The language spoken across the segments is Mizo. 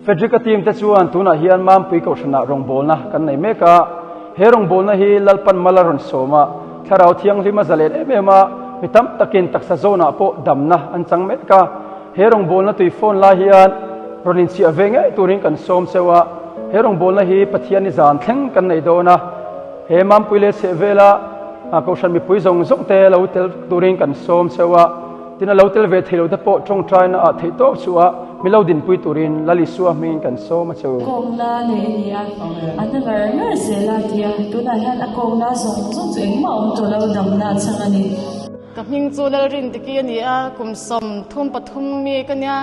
Frederick-a team te chuan tunah hian Mampui Kohhranah rawngbawlna kan nei mek a, he rawngbawlna hi Lalpan mal a rawn sawm a, Thlarau Thianghlim a zalen em em a, mi tam takin taksa zawnah pawh damna an chang mek a, he rawngbawlna tui phone lai hian rawn inchhiah ve ngei turin kan sawm cheu a, he rawngbawlna hi Pathian i zan thleng kan nei dawn a, he Mampui leh chhehvela Kohhran mipui zawng zawng te lo tel turin kan sawm cheu a. Tin, a lo tel ve thei lo te pawh tawngtaina ah theih tawp chu a mi lo dinpui turin Lal Isua hmingin kan sawm a che u. Kawngna nei a ni a, a hna ngar ngar zel a ti a, tunah hian a kawngna zawng zawng chu engmah awm tawh lo damna a chhang a ni. Ka hming chu Lalrindiki a ni a, kum 33 mi ka nia,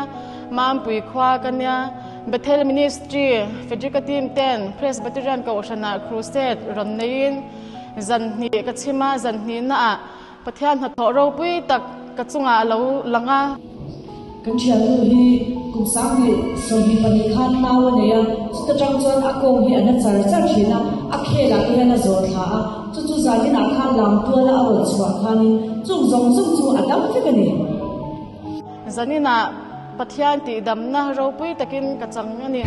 Mampui khua ka nia, Bethel Ministry, Frederick-a team ten Presbyterian Kohhranah Crusade rawn neiin zan hnih ka chhim a, zan hnihnaah Pathian hnathawh ropui tak ka chungah a lo lang a. Kan thiannu hi kum 2022 khan nau a nei a, chuta tang chuan a kawng hi a na char char thin a, a khelah te hian a zawh thla a, chu chu zaninah khan lam tuala a rawn chhuah khanin chung zawng zawng chu a dam vek a ni. Zaninah Pathian tihdamna ropui takin ka chang a ni.